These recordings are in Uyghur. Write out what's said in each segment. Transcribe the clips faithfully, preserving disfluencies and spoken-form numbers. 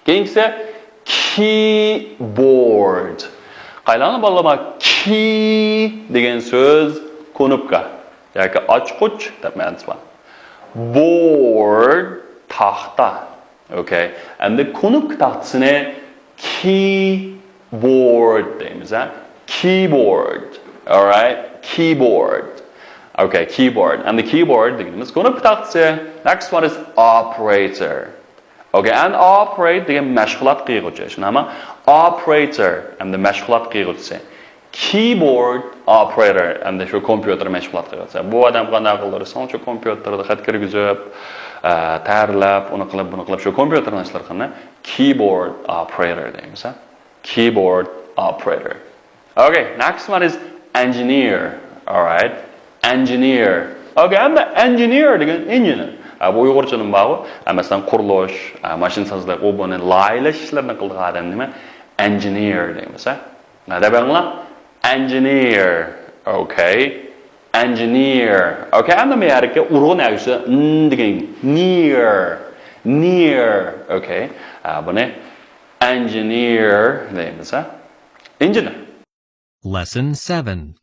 كېيىنكىسى keyboard. قايىلاڭلار بالىلار، key دېگەن سۆز كۇنۇپكا ياكى ئاچقۇچ دەپ مەنىسى بار. Board تاختا. Okay. ئەمدى كۇنۇپكا تاختىسىنى keyboard دەيمىز، ھە؟ Keyboard. Alright. Keyboard. Okay, keyboard. ئەمدى keyboard دېگىنىمىز كۇنۇپكا تاختىسى. Next one is operator. Okay, and operate دېگەن مەشغۇلات قىلغۇچى. شۇنداقمۇ؟ Operator ئەمدى مەشغۇلات قىلغۇچىسى. Keyboard operator ئەمدى شۇ كومپيۇتېر مەشغۇلات قىلغۇچىسى. بۇ ئادەم قانداق قىلىدۇ دېسەڭ، شۇ كومپيۇتېردا خەت كىرگۈزۈپ، ئە، تەرلەپ، ئۇنى قىلىپ، بۇنى قىلىپ، شۇ كومپيۇتېرنىڭ ئىشلىرىنى keyboard operator دەيمىز، ھە؟ Keyboard operator. Okay, next one is engineer. Alright. Engineer. Okay, ئەمدى engineer دېگەن ئىنژېنېر. ئە، بۇ ئۇيغۇرچىدىن بارغۇ. ئە، مەسىلەن، قۇرۇلۇش، ئە، ماشىنىسازلىق، ئۇ بۇنى لايىھەلەش ئىشلىرىنى قىلىدىغان ئادەم نېمە؟ Engineer دەيمىز، ھە؟ ھە، دەپ بېقىڭلار. Engineer. Okay. Engineer. Okay، ئەمدى بۇ يەردىكى ئۇرغۇن ئەگىشى ن دېگەن. Near. Near. Okay. ئە، بۇنى engineer دەيمىز، ھە؟ ئىنژېنېر. Lesson seven.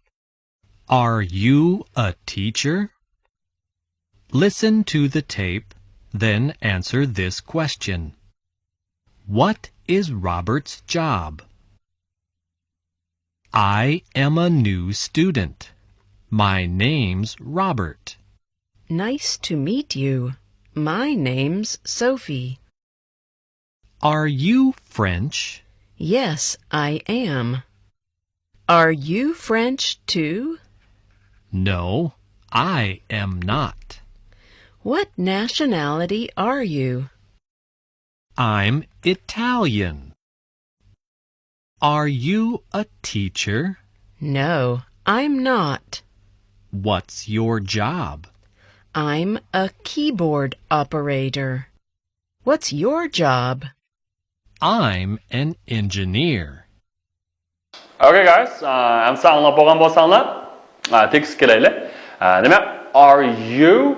Are you a teacher? Listen to the tape, then answer this question. What is Robert's job? I am a new student. My name's Robert. Nice to meet you. My name's Sophie. Are you French? Yes, I am. Are you French too? No, I am not. What nationality are you? I'm Italian. Are you a teacher? No, I'm not. What's your job? I'm a keyboard operator. What's your job? I'm an engineer. Okay, guys, ئە، ئەمسە ئاڭلاپ بولغان بولساڭلار، ئە، تېكىستكە كېلەيلى. ئە، نېمە؟ Are you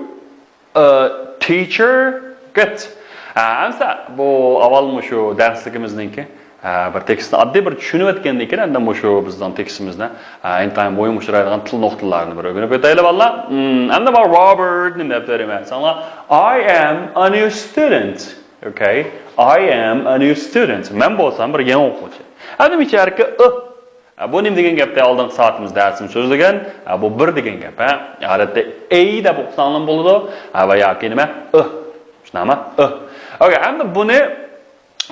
a teacher? Good. ئە، ئەمسە بۇ ئاۋۋال مۇشۇ دەرسلىكىمىزنىڭكى، ئە، بىر تېكىستنى ئاددىي بىر چۈشىنىۋەتكەندىن كېيىن، ئاندىن مۇشۇ بىزنىڭ تېكىستىمىزنى، ئە، ئىنتايىن مۇھىم ئۇچرايدىغان تىل نۇقتىلارنى بىر ئۆگىنىپ ئۆتەيلى، بالىلار. مم، ئەمدى مانا Robert نېمە دەپ بېرىمەن؟ ساڭا، I am a new student. Okay. I am a new student. مەن بولسام بىر يېڭى ئوقۇغۇچى. ئەمدى مۇشۇ يەردىكى ئى. ئە، بۇ نېمە دېگەن گەپتە؟ ئالدىنقى سائىتىمىز دەرسىمىز سۆزلىگەن. ئە، بۇ بىر دېگەن گەپ، ھە؟ ئادەتتە ئەي دەپ ئوقۇساڭلام بولىدۇ. ھە، ۋە ياكى نېمە؟ ئى. شۇنداقمۇ؟ ئى. Okay، ئەمدى بۇنى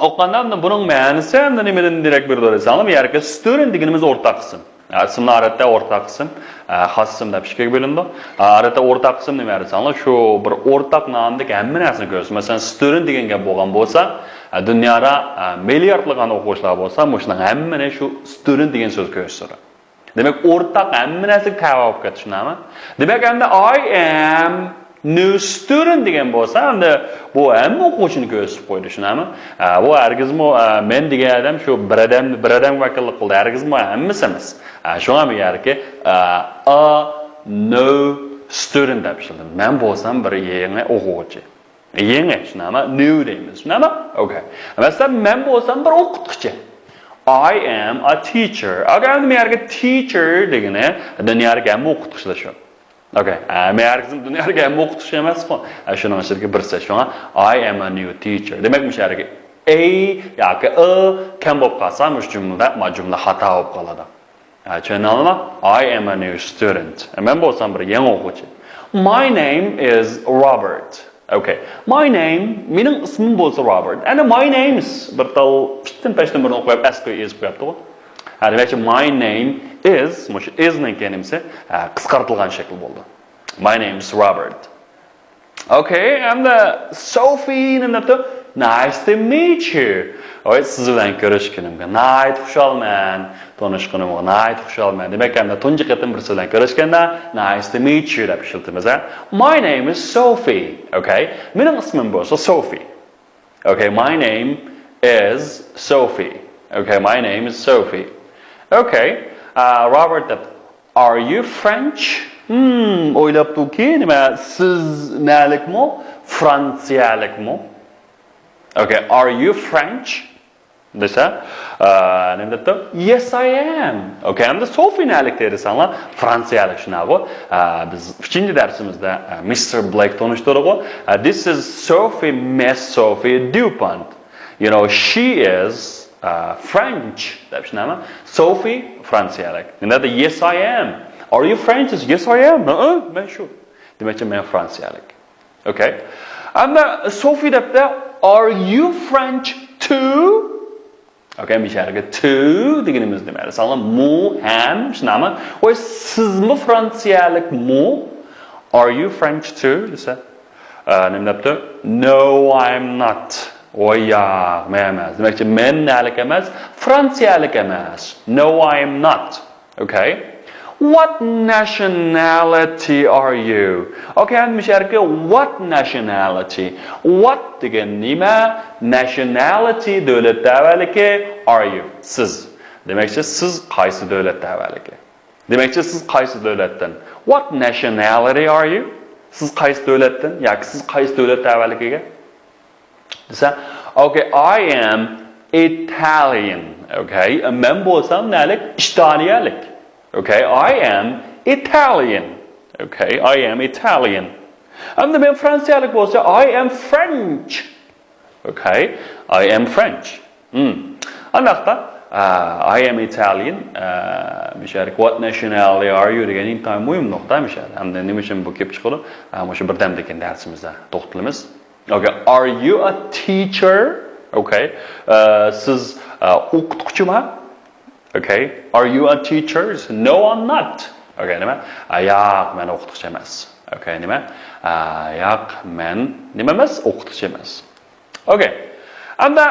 ئوقۇغاندا ئەمدى بۇنىڭ مەنىسى ئەمدى نېمىدىن دېرەك بېرىدۇ دېسەڭلار، بۇ يەردىكى student دېگىنىمىز ئورتاق ئىسىم. ئە، ئىسىملار ئادەتتە ئورتاق ئىسىم، ئە، خاس ئىسىم دەپ ئىككىگە بۆلۈنىدۇ. ئە، ئادەتتە ئورتاق ئىسىم نېمە دېسەڭلار، شۇ بىر ئورتاق نامدىكى ھەممە نەرسىنى كۆرسىتىدۇ. مەسىلەن، student دېگەن گەپ بولغان بولسا، ئە، دۇنيادا، ئە، مىلياردلىغان ئوقۇغۇچىلار بولسا، مۇشۇنىڭ ھەممىنى شۇ student دېگەن سۆز كۆرسىتىدۇ. دېمەك، ئورتاق ھەممە نەرسىگە تەۋە بولۇپ كەتتى، شۇنداقمۇ؟ دېمەك، ئەمدى I am new student دېگەن بولسا، ئەمدى بۇ ھەممە ئوقۇغۇچىنى كۆرسىتىپ قويدى، شۇنداقمۇ؟ ئە، بۇ ھەرگىزمۇ، ئە، مەن دېگەن ئادەم شۇ بىر ئادەم، بىر ئادەم ۋەكىللىك قىلدى، ھەرگىزمۇ ھەممىسى ئەمەس. ئە، شۇڭا بۇ يەردىكى، ئە، a new student دەپ ئىشلىتىلدى. مەن بولسام بىر يېڭى ئوقۇغۇچى. يېڭى، شۇنداقمۇ؟ New دەيمىز، شۇنداقمۇ؟ Okay. مەسىلەن، مەن بولسام بىر ئوقۇتقۇچى. I am a teacher. ئەگەر مەن يەرگە teacher دېگىنى، دۇنيادىكى ھەممە ئوقۇتقۇچىلار شۇ. Okay. ئە، مەن ھەرگىزمۇ دۇنيادىكى ھەممە ئوقۇتقۇچى ئەمەسقۇ. ئە، شۇنىڭ ئىچىدىكى بىرسى. شۇڭا I am a new teacher. دېمەك، مۇشۇ يەرگە a ياكى ئى كەم بولۇپ قالسا، مۇشۇ جۈملىدە، ما جۈملە خاتا بولۇپ قالىدۇ. ھە، چۈشەندىڭلارمۇ؟ I am a new student. مەن بولسام بىر يېڭى ئوقۇغۇچى. My name is Robert. Okay. My name، مېنىڭ ئىسمىم بولسا Robert. ئەنە my name is، بىر تال پىتتىن پەشتىن بىرنى ئوقۇپ، ئەسكى يېزىپ قويۇپتىغۇ. ھە، دېمەكچى، my name is، مۇشۇ is نىڭ كەلىمىسى، ھە، قىسقارتىلغان شەكىل بولدى. My name is Robert. Okay، ئەمدى Sophie نېمە دەپتۇ؟ Nice to meet you. ۋاي، سىز بىلەن كۆرۈشكىنىمگە ناھايىتى خۇشالمەن. تونۇشقىنىمغا ناھايىتى خۇشالمەن. دېمەك، ئەمدى تۇنجى قېتىم بىرسى بىلەن كۆرۈشكەندە، nice to meet you دەپ ئىشلىتىمىز، ھە؟ My name is Sophie. Okay، مېنىڭ ئىسمىم بولسا Sophie. Okay, my name is Sophie. Okay, my name is Sophie. Okay, ئە، Robert دەپ، are you French? Hmm، ئويلاپتۇكى، نېمە، سىز نەلىكمۇ؟ فرانسىيەلىكمۇ؟ Okay, are you French? دېسە، ئە، نېمە دەپتۇ؟ Yes, I am. Okay, ئەمدى سوفى نەلىك دېسەڭلار، فرانسىيەلىك شۇنداقغۇ. ئە، بىز ئۈچىنچى دەرسىمىزدە، ئە، مىستېر بلېك تونۇشتۇرغۇ. ئە، this is Sophie, Miss Sophie Dupont. You know, she is, ئە، French دەپ شۇنداقمۇ؟ سوفى فرانسىيەلىك. نېمە دەپتۇ؟ Yes, I am. Are you French? Yes, I am. ھە، مەن شۇ. دېمەكچى، مەن فرانسىيەلىك. Okay. ئەمدى سوفى دەپتۇ، are you French too? Okay، مۇشۇ يەرگە too دېگىنىمىز نېمە؟ ساڭا مۇ ھەم شۇنداقمۇ؟ ۋاي، سىزمۇ فرانسىيەلىكمۇ؟ Are you French too دېسە، ئە، نېمە دەپتۇ؟ No, I'm not. ۋاي ياق، مەن ئەمەس. دېمەكچى، مەن نەلىك ئەمەس؟ فرانسىيەلىك ئەمەس. No, I'm not. Okay. What nationality are you? Okay, ئەمدى مۇشۇ يەردىكى what nationality. What دېگەن نېمە؟ Nationality دۆلەت تەۋەلىكى. Are you؟ سىز. دېمەكچى، سىز قايسى دۆلەت تەۋەلىكى؟ دېمەكچى، سىز قايسى دۆلەتتىن؟ What nationality are you? سىز قايسى دۆلەتتىن ياكى سىز قايسى دۆلەت تەۋەلىكىگە؟ دېسە، okay, I am Italian. Okay, مەن بولسام نەلىك؟ ئىتالىيەلىك. Okay, I am Italian. Okay, I am Italian. ئەمدى مەن فرانسىيەلىك بولسا، I am French. Okay, I am French. Hmm. ئانداقتا، ئە، I am Italian. ئە، مۇشۇ يەردىكى what nationality are you دېگەن ئىنتايىن مۇھىم نۇقتا مۇشۇ يەردە. ئەمدى نېمە ئۈچۈن بۇ كېلىپ چىقىدۇ؟ ئە، مۇشۇ بىردەمدىن كېيىن دەرسىمىزدە توختىلىمىز. Okay, are you a teacher? Okay. ئە، سىز، ئە، ئوقۇتقۇچىما؟ Okay. Are you a teacher? No, I'm not. Okay, نېمە؟ ئە، ياق، مەن ئوقۇتقۇچى ئەمەس. Okay, نېمە؟ ئە، ياق، مەن نېمە ئەمەس؟ ئوقۇتقۇچى ئەمەس. Okay. ئەمدى،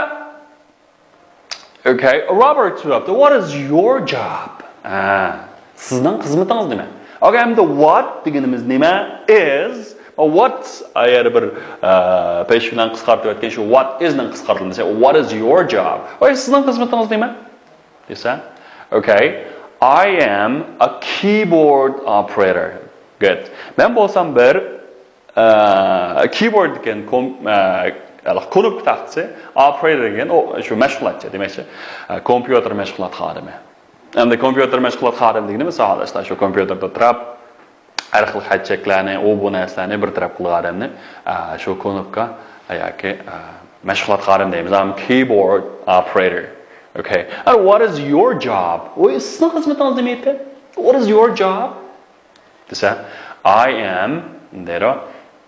okay, Robert سوراپتۇ، what is your job? ئە، سىزنىڭ خىزمىتىڭىز نېمە؟ Okay, ئەمدى what دېگىنىمىز نېمە؟ Is. What ئايەر بىر، ئە، پېشىنان قىسقارتىۋەتكەن شۇ what is نىڭ قىسقارتىلمىسى. What is your job? ئاي، سىزنىڭ خىزمىتىڭىز نېمە؟ دېسە، okay, I am a keyboard operator. Good. مەن بولسام بىر، ئە، keyboard دېگەن كوم-، ئە، كۇنۇپكا تاختىسى، operator دېگەن ئۇ شۇ مەشغۇلاتچى دېمەكچى. ئە، كومپيۇتېر مەشغۇلات خادىمى. ئەمدى كومپيۇتېر مەشغۇلات خادىمى دېگىنىمىز، ساۋاقداشلار، شۇ كومپيۇتېردا تۇرۇپ، ھەر خىل خەت چەكلەرنى، ئۇ بۇ نەرسىلەرنى بىر تەرەپ قىلغان ئادەمنى، ئە، شۇ كۇنۇپكا ياكى، ئە، مەشغۇلات خادىمى دەيمىز. I'm keyboard operator. Okay. And what is your job? ۋاي، سىزنىڭ خىزمىتىڭىز نېمە ئىدى؟ What is your job? دېسە، I am دەيدۇ.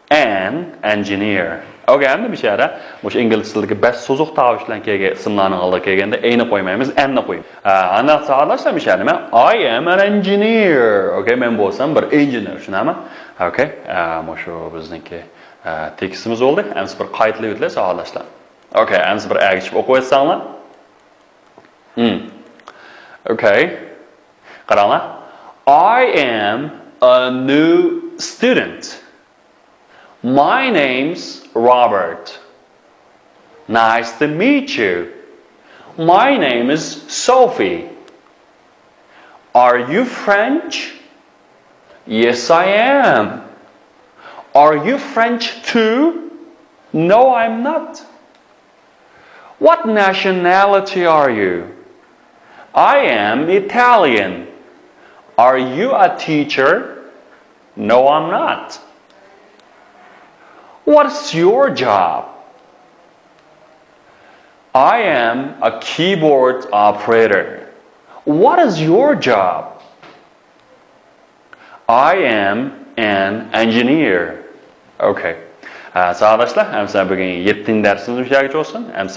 An engineer. Okay, ئەمدى مۇشۇ يەردە مۇشۇ ئىنگلىز تىلىدىكى بەش سوزۇق تاۋۇش بىلەن كەلگەن ئىسىملارنىڭ ئالدىغا كەلگەندە ئەينى قويمايمىز، ئەننى قويىمىز. ئە، ئانداق ساۋاقداشلار، مۇشۇ يەردە مەن I am an engineer. Okay, مەن بولسام بىر ئىنژېنېر، شۇنداقمۇ؟ Okay, ئە، مۇشۇ بىزنىڭكى، ئە، تېكىستىمىز بولدى. ئەمسە بىر قايتىلاپ ئۆتىلى ساۋاقداشلار. Okay, ئەمسە بىر ئەگىشىپ ئوقۇۋەتسەڭلار. Hmm. Okay. قاراڭلار. I am a new student. My name's Robert. Nice to meet you. My name is Sophie. Are you French? Yes, I am. Are you French too? No, I'm not. What nationality are you? I am Italian. Are you a teacher? No, I'm not. What's your job? I am a keyboard operator. What is your job? I am an engineer. Okay. ئە، ساۋاقداشلار، ئەمسە بۈگۈن يەتتىنچى دەرسىمىز مۇشۇ يەرگىچە بولسۇن. ئەمسە